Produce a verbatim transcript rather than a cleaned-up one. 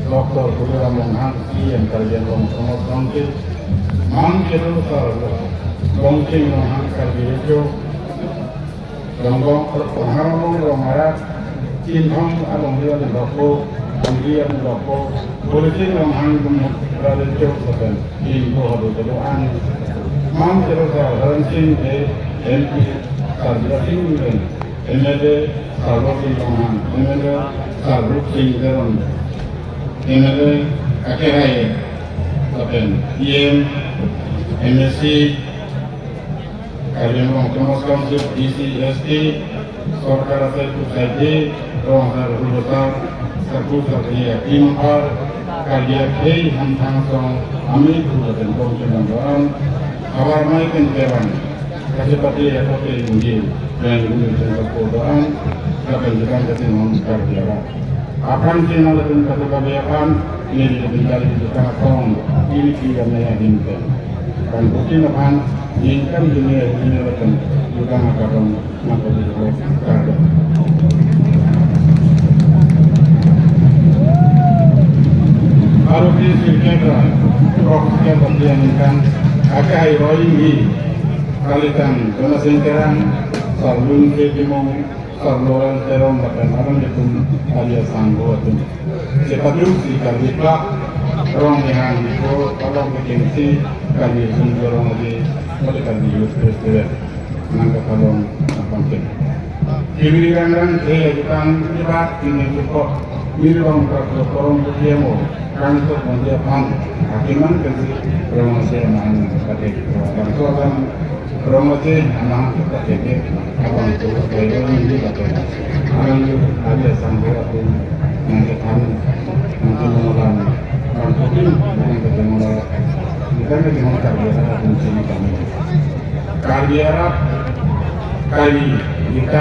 Doctor Tuliram Ronghang, C E M Karbi Anglong Autonomous Council, Mang Kedo Sar, Bongching Ronghang Karbi Recho, Rongbong, Ronghang Rong Arat, Chinthong along dia di Bako, Anggi along Bako, Polisin Ronghang Gumut Raden Chok Saben, Chin Ko Hadu Kedo Ang, Mang Kedo Sar, Haran Singh Bey, M P, Sar Bira Singh Bey, M L A Sarlo Sing Ronghang, M L A Sarlo Sing Teron, M L A Akehai lapen E M, M A C, Karbi Anglong Autonomous Council, D C, S T, Sorkar Asai Kusai D, Rong Sar Hulo Sar, Sarku Sarkini Akim Par, Karbi Akhei Hamthang Song, Ami Hulo Tentong Chundang Doan, Habar Mai Ken Kevan, Kasipati Ekote Inji, dan Guru Chandra Kodoan, Kapan Jepang Katin Hong Karbiara. Aphan China lapen Katuka Biapan, ini lebih dari Jepang Song, ini tiga maya hinten. Dan Putin aphan, ini kan dunia ini lapen, Jepang Akadong, maka Jepang Karbiara. Baru di Sirketa, Rock Sirketa yang kan, Akai Roy ini, Kalitan, Jonasing Terang, Sarlun Ketimong, Sarloran Teron lapen alam atum alias Sangho atum. Sepaduksi Karbi Club, Rong Nihang Niko, Along Kekengsi, Karbi Sumjo Rong Aji, oleh Karbi Youth Festival, Nangka Palong, Nampang Ken. Kiri rang rang, eh, kita, kita, ini support, ini rong terus dorong ke dia mau. Kangso Mondia Phan, Hakiman Kansi, Rong Ase Mahan Kate, Kangso Alam, Rong Ase Mahan Kate, Abang Tu, Kaido Mindi Kate, Alang Yu, Adia Sambo Atum, Nangke Than, Nangke Mongolan, Bang Putin, Nangke Mongolan, Nangke Mongolan, Karbi Asa Atum Sini Kami. Karbi Arap, Karbi, kita